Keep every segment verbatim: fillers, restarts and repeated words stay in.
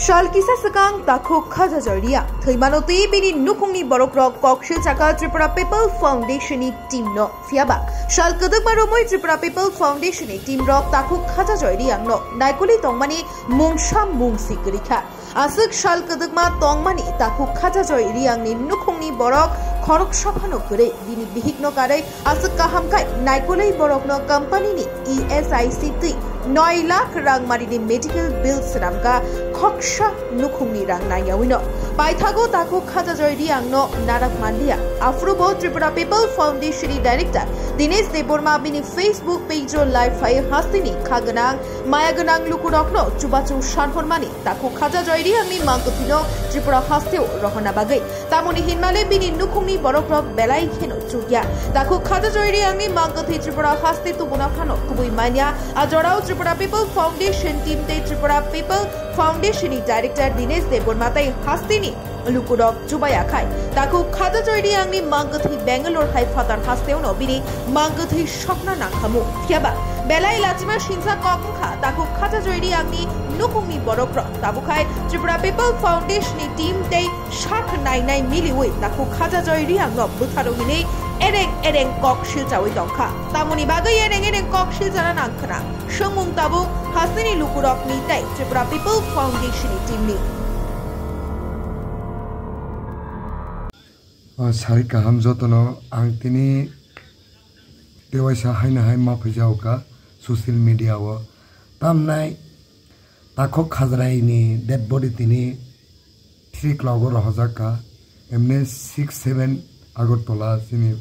Sal kisa swkang takhuk Khajajoy Reang thwimano twi bini nukhungni borokrok kok silchakha Tripura People Foundation ni team no. Phiyaba sal kwdwkma romwi Tripura People Foundation ni team rok takhuk Khajajoy Reang no naikolwi tongmani mungsa mungsi kwrwi kha. Aswk sal kwdwkma tongmani takhuk Khajajoy Reang ni nukhungni borok khoroksa phano kwrwi. Bini bihikno karwi aswk kaham khai naikolwi borokno company ni E S I C twi noi lakh rangmarini medical bill swnamkha khoksa nukhungni rang nangyawi no. Paithago takhuk Khajajoy Reang no narak manliya. Aphuru bo Tripura People Foundation ni director Dinesh Debbarma bini Facebook page o live phai hasteni kha gwnang maya gwnang lukurokno chubachu sanhormani takhuk Khajajoy Reang ni mangkwthwino Tripura hasteo rohorna bagwi. Tamoni hinmale bini nukhungni borokrok belai kheno chukya. Takhuk Khajajoy Reang ni mangkwthwi Tripura haste tubuna phano kubui manya. A jorao Tripura People Foundation team tei Tripura People Foundation ni director Dinesh Debbarma tei hasteni lukurok chubaya khai. Takhuk Khajajoy Reang ni mangkwthwi Bangalore hai phatar hasteo no bini mangkwthwi sokna nangkhamu. Phiyaba belai lachima singsa kok wngkha takhuk Khajajoy Reang ni nukhungni borokrok. Tabuk hai Tripura People Foundation ni team tei sak nainai miliwi takhuk Khajajoy Reang no bwtharo hinwi ereng ereng kok silchawi tongkha. Tamoni bagwi ereng ereng kok silchana nangkhwna swngmung tabuk hasteni lukurokni tei Tripura People Foundation ni team ni. O sari kaham jotono ang tini tewaisa haino hai ma phaijago ka social media o. Tamnai takhuk Khajrai ni dead body tini three o'clock o rohorjak ka. Emne six seven Agartala chini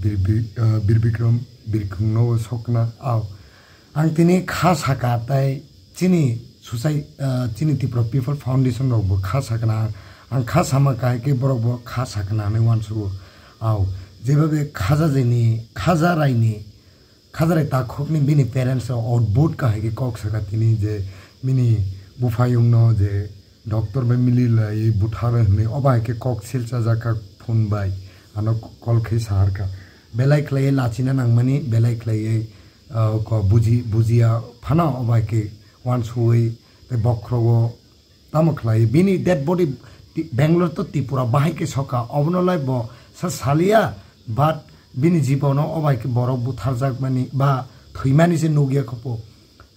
Bir, Bir, ah, Bir Bikram Birkhung no sokna. Ao. Ang tini kha saka tai chini susai, ah, chini Tripura People Foundation rok bo kha sakna. Ang kha sama kahai khe borok bo kha sakna hinwi uansugo. Ao. Jeba be Khajarai ni, Khajarai ni Khajarai takhukni bini parents rok odbhut kahai khe kok saka tini je bini buphayungno je doctor bai mili lai butharwi hwnwi obo hai khe kok silchajak kha phone bai ano call khai sahar kha belai khlaiwi lachina nangmani belai khlaiwi, ah, ko buji bujiya phano obo hai khe uansuwi tei bokhrogo Tamo khlai bini dead body ti-, Bangalore to Tripura bahai khe soka, obono lai bo sa saliya, but bini jibono obai khe borok butharjakmani ba thwimani se nukya khopo.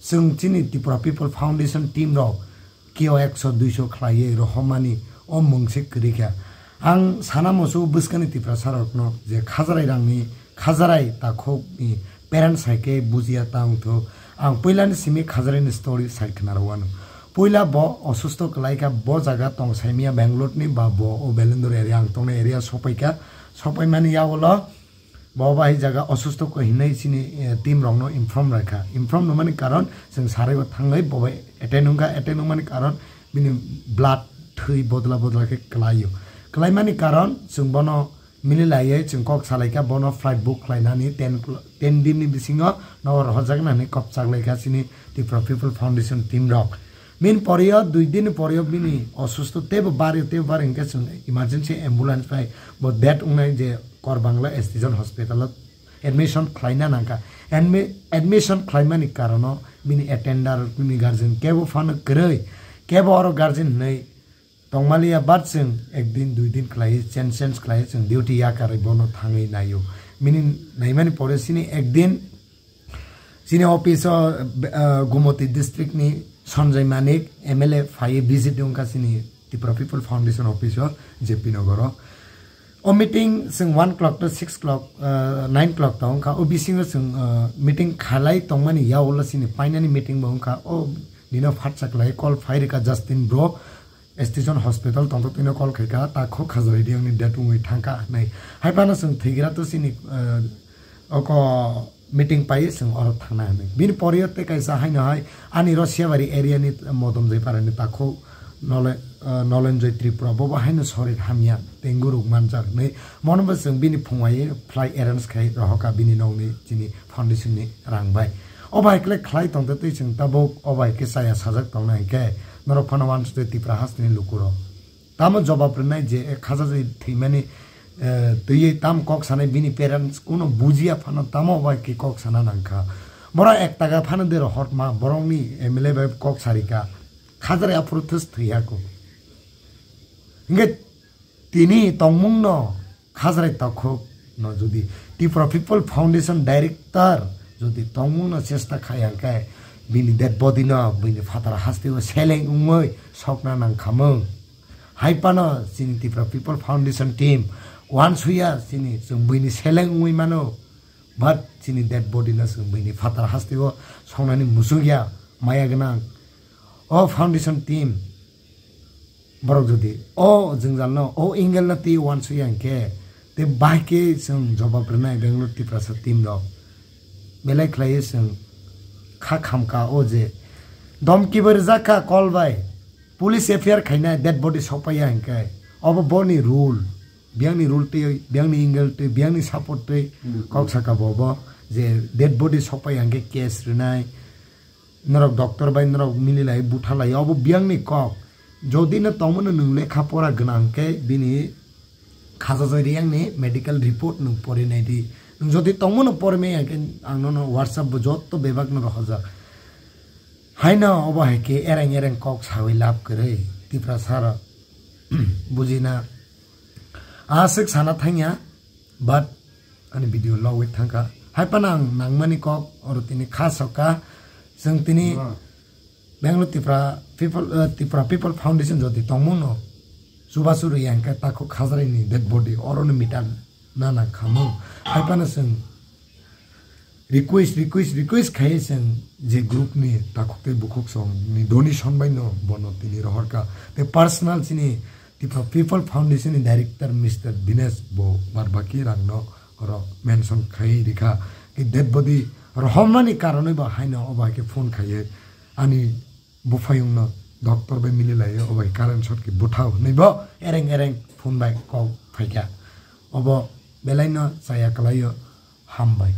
Chwng chini Tripura People Foundation team rok kio ekso duiso khlaiwi rohormani o mung se kwrwi kha. Ang sana muchungo bwskangni Tiprasa rokno je Khajarai rangni, Khajarai takhukni parents hai khe bujiya ta wngthok. Ang puilani simi Khajarai ni story sai khna rw anw. Puila bo osusto kwlai kha, bo jaga tong saimia Bangalore ni ba bo o Belundur area ang tongnai area sopai kha. Sopai mani yagulo bo bai jaga osusto kho hinwi chini, eh, team rokno inform rwkha. Inform rwmani karon chwng sarai o thangwi bo bai attend wngkha, attend wngmani karon bini blood thwi bodla bodla khe kwlaio. Kwlaimani karon chwng bono mili laiwi chwng kok salaikha, bono flight book khlainani ten klo-, ten din ni bisingo nogo rohorjakna hinwi kok chaklaikha chini Tripura People Foundation team rok. Min porio dui din ni porio bini osusto teibo bario teibo bari hinkhe chwng emergency ambulance bai bo dead wngnai je Korbangla Station Hospital o admission khlaina nangkha. Admi-, admission khlaimani karono bini attender, bini guardian kebo phano kwrwi, kebo oro guardian hinwi tongmaliya, but chwng ekdin duidin khlaiwi change, change khlaiwi chwng duty yakarwi bono thangwi naio. Bini naimani pore chini ekdin chini office o, ah, Gumoti district ni Sanjay Manik M L A phaiwi visit wngkha chini Tripura People Foundation office o, J P Nagar o. O meeting chwng one o'clock to six o'clock, ah, nine o'clock ta wngkha. O bisingo chwng, ah, meeting khalai tongmani yagulo chini painani meeting bo wngkha. O nino phatsa khlai call phai rwkha Justin bro. Station hospital tongthoktwino call khaikha, takhuk Khajarai Reang ni death wngwi thangkha hinwi. Hai phano chwng thwigra to chini, eh, oko meeting pai chwng oro thangna hinwi. Bini porio tei kaisa haino hai ani Rosiabari area ni Modom Jaipara ni takhuk Nole-, eh, Nolenjoy Tripura bobo haino sorir hamya tei guruk manjak hinwi. Mono bo chwng bini phungwai fly arrange khai rohorkha bini nokni chini foundation ni rang bai. O bai kle khlai tongtwi twi chwng tabuk o bai khe chaya sajak tongna hinkhe norok phano uansukjak Tipra hasteni lukurok. Tamo jobab rwnai je, eh, Khajarai thwimani, eh, twiwi tam kok sanai bini parents kuno bujiya phano tamo o bai khe kok sana nangkha. Borok ek taka phano de rohor ma borokni M L A bai kok sarika. Khajrai aphuru thus thwiya kok. Hingke tini tongmungno Khajrai takhuk no jodi Tripura People Foundation Director jodi tongmungno chesta khai hingke bini dead body no bini phatar hasteo seleng wngwi sokna nangkhamung. Hai phano chini Tripura People Foundation team wansuya chini chwng bini seleng wngwi mano. But chini dead body no chwng bini phatar hasteo songnani muchungya maya gwnang. O foundation team borok jodi o jwngjalno, o angle no twi wansuya hingke, tei bahai khe chwng jobab rwnai Bangalore Tiprasa team rok. Belai khlaiwi chwng kha khamka o je domki bo rijak kha call bai, police F I R khainai, dead body sokpaiya hingke, obo boni rule, biyangni rule twi, biyangni angle twi, biyangni support twi kok saka bo bo je dead body sokpaiya hingke case rwnai. Norok doctor bai norok mililai buthalai obo biyangni kok. Jodi no tongmano nwng lekha pora gwnang khe bini khajajai riyangni medical report nwng pori nai di. Nwng jodi tongmano pori maya khe ang nono WhatsApp bo jotto bebak no rohorjak. Haino obo hai khe ereng ereng kok sawi lab kwrwi Tiprasa rok bujina aswk sana thangya. But ani video logwi thangkha. Hai phano ang nangmani kok oro tini kha sokha. Chwng tini Bangalore Tipra People, eh, Tipra People Foundation jodi tongmungno chubachu rwya hingkhe takhuk Khajrai ni dead body oro no mitan na nang khamung. Hai phano chwng request, request, request khai chwng je group ni takhuk tei bukhuk song ni donation bai no bono tini rohorkha. Tei personal chini Tipra People Foundation ni director Mister Dinesh bo barbaki rang no oro mention khai rikha. Ki dead body rohormani karonwi bo haino obo hai khe phone khaiwi ani buphayungno doctor bai mililaiwi obo hai current shot khe butha hwnwi bo ereng ereng phone bai kok phaikha. Obo belaino chaya kwlaio, hambai.